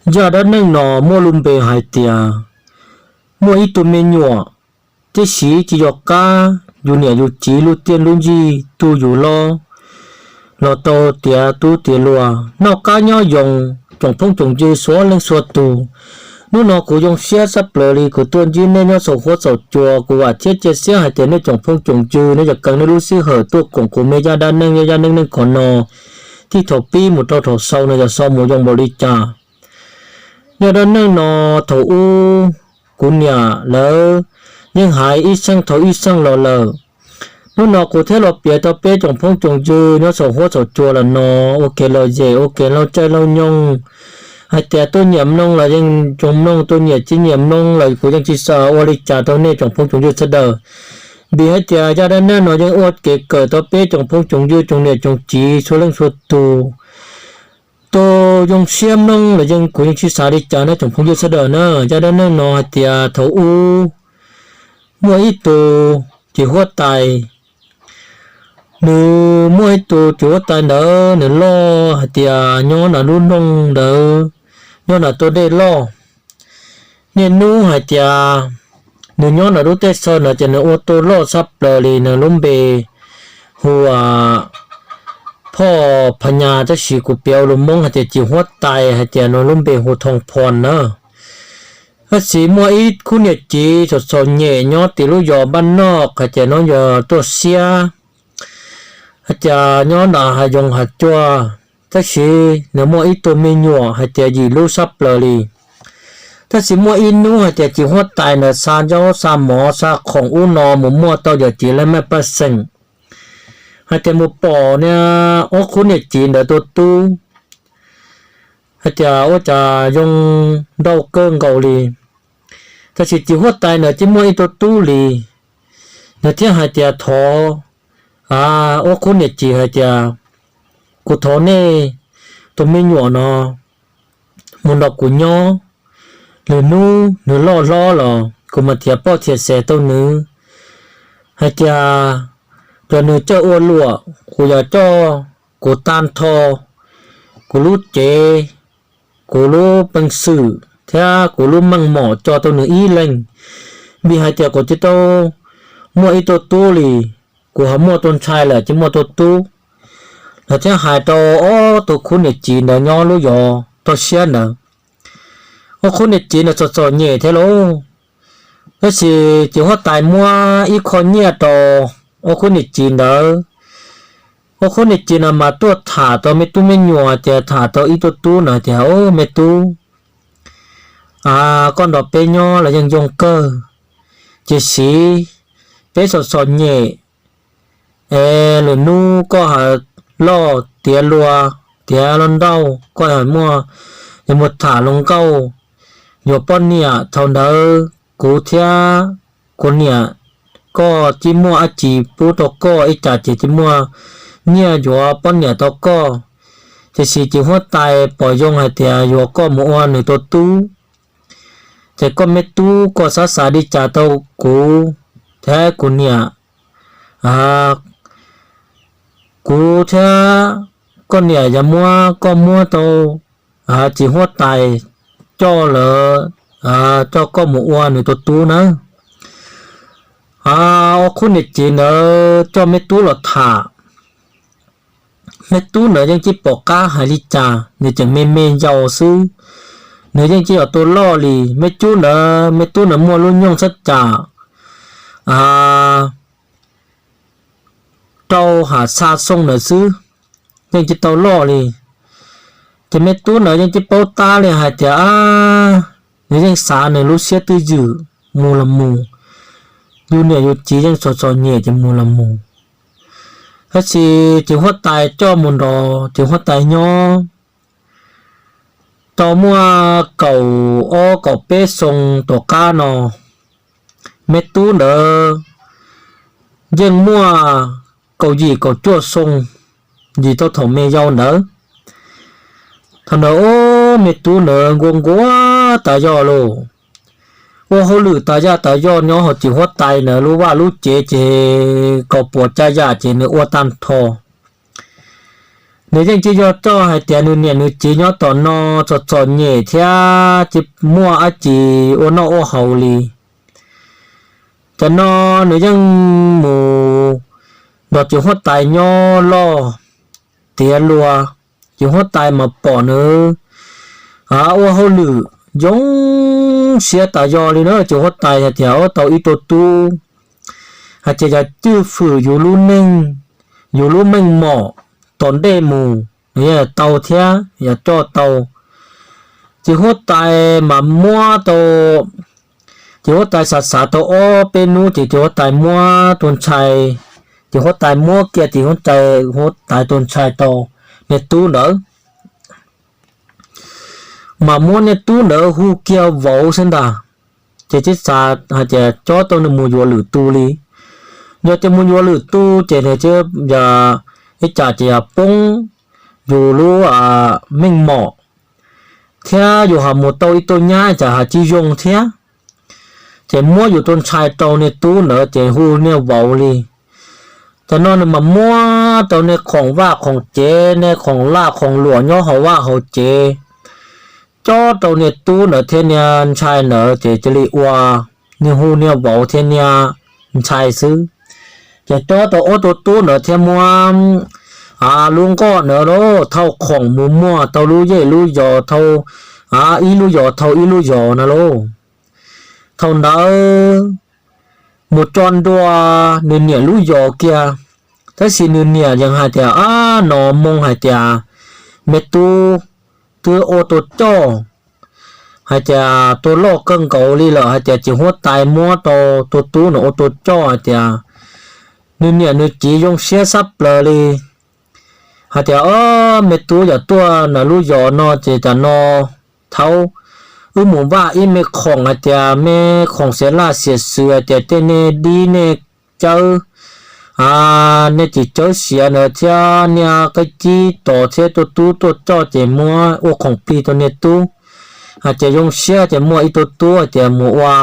Zaj dab neeg no muaj lub npe hais tias muaj ib tug me nyuam, tiam sis tsis yog qab yus niam yus txiv lub tiaj lub ntsig tu yus los, los tau tiav tub tiav luag noj qab nyob zoo, tsoom phooj tsoom ywg suav leej suav tus. Hnub no kuv zoo siab sab plaws li kuv tuaj ntsib nej nyob saum huab saum cua. Kuv vam thiab cia siab hais tias nej tsoom phooj tsoom ywg nej yuav keev nej lub sij hawm tuaj koom kuv me zaj dab neeg, zaj dab neeg neeg qhov no, txij thaum pib mus rau thaum xaus no yog xaus mus zoo npaum li cas. Zaj dab neeg no thaum ub kuv niam lawv yeej hais ib xeej dhau ib xeej los lawm. Hnub no kuv thiaj los piav rau peb tsoom phooj tsoom ywg nyob saum huab saum cua los no, ua kev lom zem ua kev laug caij laug nyoog. Hais tias tuaj nyiam mloog los yeej tsoom mloog, tuaj nyiam tsis nyiam mloog los kuv yeej tsis xav ua li cas rau nej tsoom phooj tsoom ywg sawv daws. Vim hais tias zaj dab neeg no yeej ua kev kawm tau peb tsoom phooj tsoom ywg tsoom niam tsoom txiv suav leej suav tus. Tus zoo siab mloog los yeej kuv yeej tsis xav li cas nej tsoom phooj ywg sawv daws na. Zaj dab neeg no hais tias thaum ub muaj ib tug txiv huab tais, nws muaj ib tug txiv huab tais ntawd nws loj hais tias nyob nram lub nroog ntawd, nyob nram tus dej loj. Niaj hnub hais tias nws nyob nram lub teb chaws ntawd ces nws ua tus loj sab plaws li, nws lub npe hu ua Phoj Pha Nyas, tab sis kuv piav lus Hmoob hais tias txiv huab tais, hais tias nws lub npe hu Thoo Phon na. Tab sis muaj ib khub niam txiv txom txom nyem nyob tim lub zos npaj noj hais tias nyob yog tuaj siab, hais tias nyob nram hav zoov hav tsuag, tab sis nws muaj ib tug me nyuam hais tias yim lub sab plaws li. Tab sis muaj ib hnub hais tias txiv huab tais ntawd xa zaub xa mov xa khoom ub no mus muag tau yawm txiv laj mej paj xeem, hais tias mus pom niag ob khub niam txiv ntawd tus tub, hais tias ua cas zoo nraug kawg nkaus li. Tab sis txiv huab tais ntawd tsis muaj ib tug tub li, nws thiaj hais tias thov ob khub niam txiv hais tias, kuv thov nej tus me nyuam no mus nrog kuv nyob, lwm hnub nws loj hlob los kuv mam thiav poj thiav xev tau nws. Hais tias yog nws coj ua luam, kuv yuav coj kuv tag nrho kuv lub cev, kuv lub peev xwm thiab kuv lub meej mom tso rau nws ib leeg, vim hais tias kuv tsis tau muaj ib tug tub li, kuv ho muaj tus ntxhais lawm tsis muaj tus tub. Lawv thiaj hais rau ob tug khub niam txiv ntawd nyob lub zos toj siab ntawd. Ob khub niam txiv ntawd txom txom nyem thiab lauj, tab sis txiv huab tais muab ib qho nyiaj rau ob khub niam txiv ntawd. Ob khub niam txiv ntawd mas tuaj tham tau me tub me nyuam tias tham tau ib tug tub ntawd tias, o me tub, koj nrog peb nyob los yeej zoo kawg, tiam sis peb txom txom nyem, es lwm hnub koj ho loj tiav luag tiav los nrauj koj ho muaj, yuav mus tham hluas nkauj yuav poj niam, thaum ntawd kuv thiab kuv niam koj tsis muaj dab tsi pub rau koj, ib tsam ces tsis muaj nyiaj yuav poj niam tau koj. Tiam sis txiv huab tais pom zoo hais tias yuav koj mus ua nws tus tub, ces koj me tub koj xav xav li cas rau kuv thiab kuv niam. Kuv thiab koj niam yuav muab koj muab rau txiv huab tais coj lawv, coj koj mus ua nws tus tub nawb. Ob khub niam txiv ntawd coj me tub los tham. Me tub ntawd yeej tsis pom qab hais li cas, nws tseem me me yau xwb, nws yeej tsis yog tus loj li. Me tub ntawd, me tub ntawd muaj lub nyoog txhab cas rau ham xa xoo ntawd xwb, yeej tsis tau loj li. Ces me tub ntawd yeej tsis paub tab li hais tias, nws yeej xav nws lub siab twj ywm mus los mus, yus niam yus txiv yeej txom txom nyem ces mus los mus. Tab sis txiv huab tais coj mus nrog txiv huab tais nyob tau muaj kaum ob kaum peb xoo tom qab no, me tub ntawd yeej muaj kaum yim kaum cuaj xoo, yim tau thaum me yau ntawd. Thaum ntawd ub me tub ntawd nquag nquag tas yog lauj, ua hauj lwm tas yaj tas yoj nyob hauv txiv huab tais ntawd lub vaj lub tsev ces kaum puas tsav yam ces nws ua tag nrho. nws yeej tsis yog coj hais tias nws niam nws txiv nyob tom no txom txom nyem thiab tsis muaj dab tsi ua noj ua haus li. Tam no nws yeej mus nrog txiv huab tais nyob loj tiav luag. Txiv huab tais mas pom nws ua hauj lwm zoo siab tas zog li na. Txiv huab tais hais tias, Ua tau ib tug tub, hais tias yog cwj fwm yus lub neej, yus lub meej mom tom ntej mus, nws yeej tau thiab yog coj tau. Txiv huab tais mas muab tau, txiv huab tais xav xav tau ob peb hnub ces txiv huab tais muab tus ntxhais, txiv huab tais muab kiag txiv huab tais, huab tais tus ntxhais tau niag tub ntawd, mas muab niag tub ntawd hu kiag vauv xwb ntag. Ces tsis xav hais tias cob tau nws mus yuav lwm tus li. Yog tias mus yuav lwm tus ces nws ib cas ces yog poob yus lub meej mom, thiab yus ho mus tau ib tug nyab cas ho tsis zoo thiab. Ces muab yus tus ntxhais rau niag tub ntawd ces hu niag vauv li. Tam no nws mas muab rau niag khoom vaj khoom tsev, niag khoom laj khoom luam nyob hauv vaj hauv tsev, cob rau niag tub ntawd thiab niag ntxhais ntawd ces cia li ua niag hu niag vauv thiab niag ntxhais xwb. Ces cob tau ob tug tub ntawd thiab muab lub nkoj ntawd lauj thauj khoom mus muag tau lub zej lub zos, thauj ib lub zos thauj ib lub zos no lauj. Thaum ntawd mus tso ntua nws niam lub zos kiag, tab sis nws niam yeej hais tias, Ab, no moo hais tias me tub twb ua tus coj, hais tias tus loj kawg nkaus li lawm, hais tias txiv huab tais muab rau tus tub no ua tus coj, hais tias nws niam nws txiv zoo siab sab plaws li. Hais tias, Ob, me tub yog tuaj ntawm lub zos no ces tam no thaum wb mus vaj ib me khoom, hais tias me khoom xiav laj xiav xwm, hais tias tej nej dib nej cawb, nej txiv cawb siav ntawd thiab niag qeb cib tos thiab tuaj tub tuaj coj ces muab ua khoom plig rau niag tub. Hais tias zoo siab ces muaj ib tug tub hais tias mus ua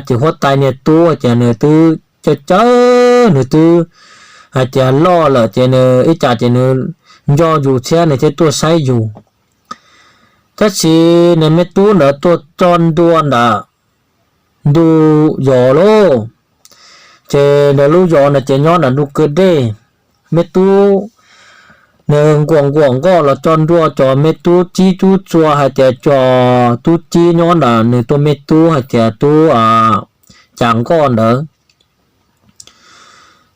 txiv huab tais niag tub, hais tias nws twb cawv cawv, nws twb hais tias loj lawm ces nws ib tsam ces nws nco yus thiab nws thiaj tuaj saib yus. Tab sis nws me tub ntawd tuaj tso ntua ntawm ntug zos lauj, ces ntawm lub zos ntawd ces nyob ntawm ntug kwj dej. Me tub nws nkuam nkuam nkoj los tso ntua, cov me tub txib tub txua hais tias cov tub txib nyob ntawm nws tus me tub hais tias tub cas nkoj ntawd.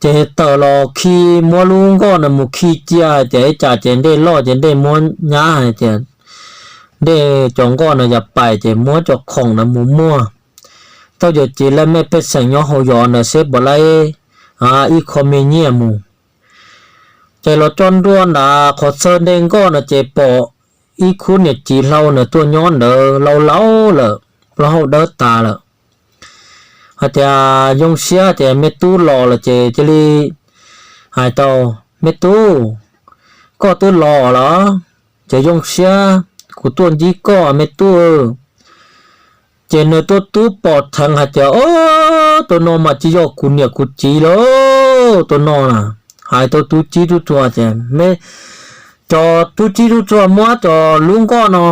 Ces tawm los khi, muab lub nkoj ntawd mus khi cia hais tias ib tsam ces dej loj ces dej muab nyab hais tias dej cov nkoj ntawd yog pais ces muab cov khoom ntawd mus muag. Tau yawm txiv laj mej pej xeem nyob hauv zos ntawd seb puas laib ib qho me nyiaj mus. Ces los tso ntua ntawm qhov txawj ntej nkoj ntawd ces pom ib khub niam txiv hlau ntawd tuaj nyob ntawd, laus laus lawm, plaub hau dawb tas lawm. Hais tias zoo siab tias me tub los lawm ces cia li hais tau, Me tub, koj twb los los? Ces zoo siab kuv tuaj ntsib koj me tub. Ces nws tus tub pom dheev hais tias, Ob, tus no mas tsis yog kuv niam kuv txiv lauj, tus no na. Hais tau tub txib tub txua tias, Cov tub txib tub txua muab cov lub nkoj no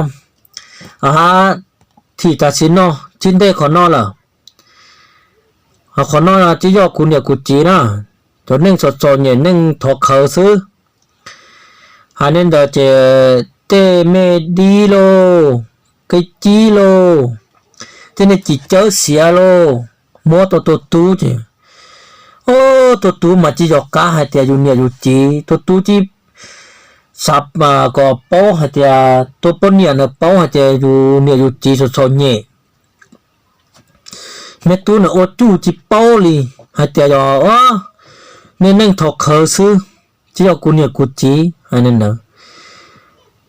thim tam sim no, tsis ntej qhov no lawm. Qhov no tsis yog kuv niam kuv txiv na, cov neeg txom txom nyem neeg thov khawv xwb. Hais li ntawd ces tej me dib lauj, qeb cib lauj, tej nej txiv cawb siav lauj, muab tau tus tub ces, tus tub mas tsis yog qab hais tias yus niam yus txiv, tus tub tsis xav kom paub hais tias, tus poj niam ntawd paub hais tias yus niam yus txiv txom txom nyem. Me tub ntawd ua tsuj tsis paub li, hais tias yog nej neeg thov khawv xwb, tsis yog kuv niam kuv txiv hais li ntawd.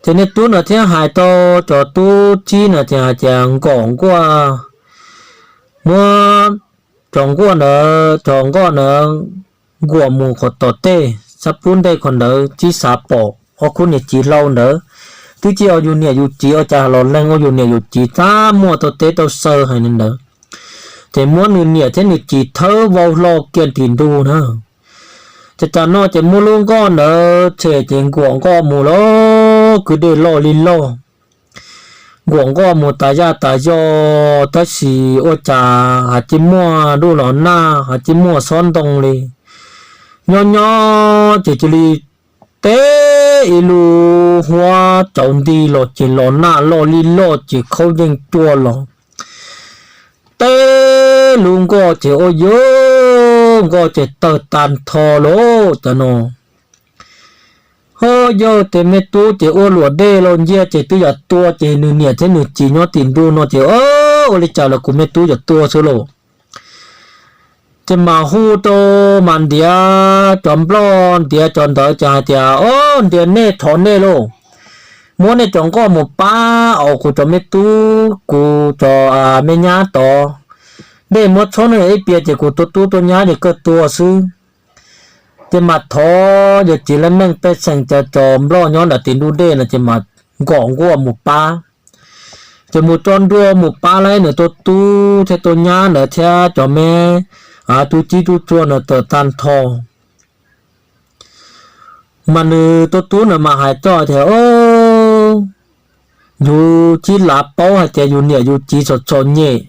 Ces niag tub ntawd thiaj hais rau cov tub txib ntawd ces hais tias, Nkaum nkuaj, muab cov nkuaj ntawd, cov nkoj ntawd nkuam mus qhov tom tej, sab pub ntej qhov ntawd, tsis xav pom ob khub niam txiv hlau ntawd. Twb tsis yog yus niam yus txiv ua cas los lees ua yus niam yus txiv, tab muaj tau teb tau xaw hais li ntawd. Ces muab nws niam thiab nws txiv thawb vau hlo kiag tim ntug na. Ces tas no ces muab lub nkoj ntawd tshem ces nkuam nkoj mus lawm, kwv dej loj li loj, nkuam nkoj mus tas yaj tas yog, tab sis ua cas hais tsis muaj ntuj los nag, hais tsis muaj xob ntoo li. Nyob nyob ces cia li teb ib lub huab cauv nti los ces los nag loj li loj ces khaub yeej cua los teb lub nkoj ces ua yuv nkoj ces tawg tag nrho lawm. Cov no ho yog tes me tub ces ua luam dej los ncia ces twb yuav tua ces nws niam thiab nws txiv nyob tim nruj no ces ua li cas los kuv me tub yuav tua xwb lauj. Ces mas hu rau mas ntiav cov nplog ntiav cov ntawd ces hais tias, Ob, ntiav nej thov nej lauj, muab nej cov nkoj mus pab kuv cov me tub kuv cov me nyab tod. Nej muab txhob nej ib pias ces kuv tus tub tus nyab ces kawg tuag xwb. Ces mas thov yawg txiv lab neej pej xeem cov cov nplog nyob nram tim nruj dej no ces mas nkom nkuaj mus pab. Ces mus tso nruas mus pab lawm nws tus tub thiab tus nyab ntawd thiab cov me tub cib tub tsua ntawd tawm tag nrho. Mas nws tus tub ntawd mas hais txog tias, Yus tsis lav paub hais tias yus niam yus txiv txom txom nyem,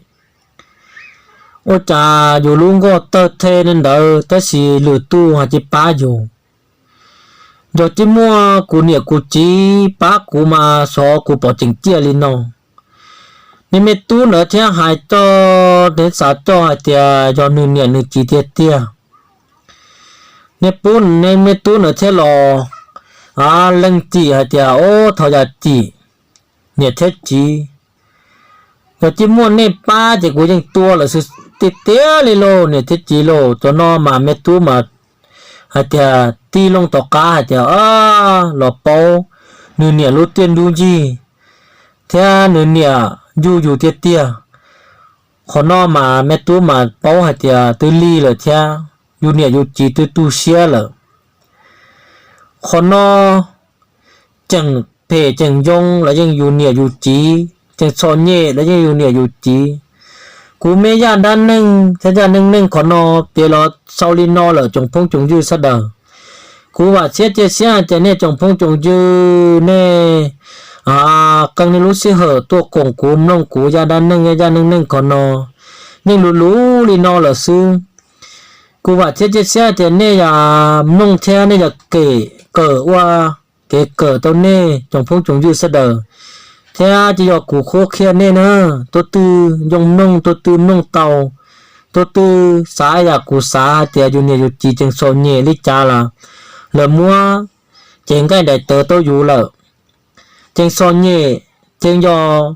ua cas yus lub nkoj tawg the li ntawd tab sis lwm tus hais tsis pab yus. Yog tsis muaj kuv niam kuv txiv pab kuv mas xyov kuv puas tseem ciaj li no. Niag me tub ntawd thiaj hais txog, nws xav txog hais tias yog nws niam nws txiv tiag tiag. Niag pub, niag me tub ntawd thiaj los lees txim hais tias, Ob, thov zam txim niam thiab txiv, yog tsis muaj nej pab ces kuv yeej tuag lawm xwb tiag tiag li lauj niam thiab txiv lauj. Cov no mas me tub mas hais tias tig loo tom qab hais tias, Los paub nws niam lub tiaj nruj ncig thiab nws niam yug yus tiag tiag. Qhov no mas me tub mas paub hais tias twb lig lawm thiab yus niam yus txiv twb tu siab lawm. Qhov no tseem phem tseem yoo los yeej yus niam yus txiv, tseem txom nyem los yeej yus niam yus txiv. Kuv me zaj dab neeg thiab zaj neej neeg qhov no piav los xaus li no lawm tsoom phooj tsoom ywg sawv daws. Kuv vam thiab cia siab hais tias nej tsoom phooj tsoom ywg nej qee nej lub sij hawm tuaj koom kuv mloog kuv zaj dab neeg zaj neej neeg qhov no, yeej luv luv li no lawm xwb. Kuv vam thiab cia siab hais tias nej yuav mloog thiab nej yuav kem kawm ua kev kawm tau nej tsoom phooj tsoom ywg sawv daws, thiab tsis yog kuv qhuab qhia nej na. Tus twg yoo mloog, tus twg mloog tau, tus twg xav yam kuv xav hais tias yus niam yus txiv tseem txom nyem li cas lawm, lawv muab cev nqaij daim tawv tau yus lawm, tseem txom nyem, tseem yog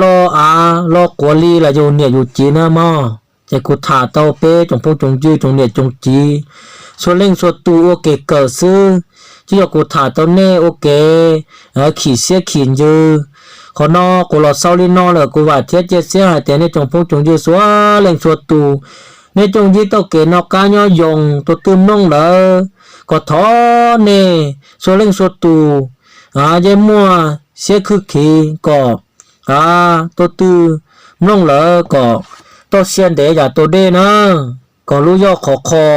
lo av lo quav li los yus niam yus txiv na mog. Ces kuv tham tau peb tsoom phooj tsoom ywg tsoom niam tsoom txiv, txhua leej txhua tus ua kev kawm xwb, tsis yog kuv tham tau nej ua kev khim siab khim ntsws. Qhov no kuv los xaus li no lawm, kuv vam thiab cia siab hais tias nej tsoom phooj tsoom ywg txhua leej txhua tus, nej tsoom ywg tau kev noj qab nyob zoo, tus twg mloog lawm kom thov nej txhua leej txhua tus yeej muaj siab khwj khiv kom tus twg mloog lawm kom tau sia ntev yam tau dej na, kom lub zog khov kho,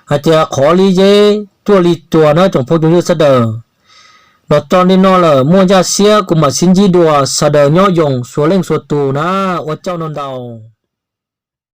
hais tias qhov li zeb cuaj li tsuas na tsoom phooj tsoom ywg sawv daws. Los txog li no lawm, muaj zaj siab kuv mam sib ntsib dua, sawv daws nyob zoo txhua leej txhua tus na, ua tsaug ntau ntau.